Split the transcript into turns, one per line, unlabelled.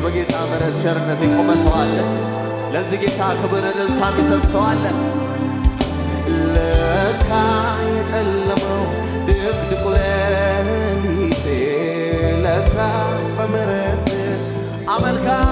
በጌታ ምሕረት ቸርነት የቆመ ሰው አለ። ለዚህ ጌታ ክብር እልልታ የሚሰጥ ሰው አለ። ለካ የጨለመው ድቅድቁ ሌሊቴ ለካ በምሕረት አመልካለሁ።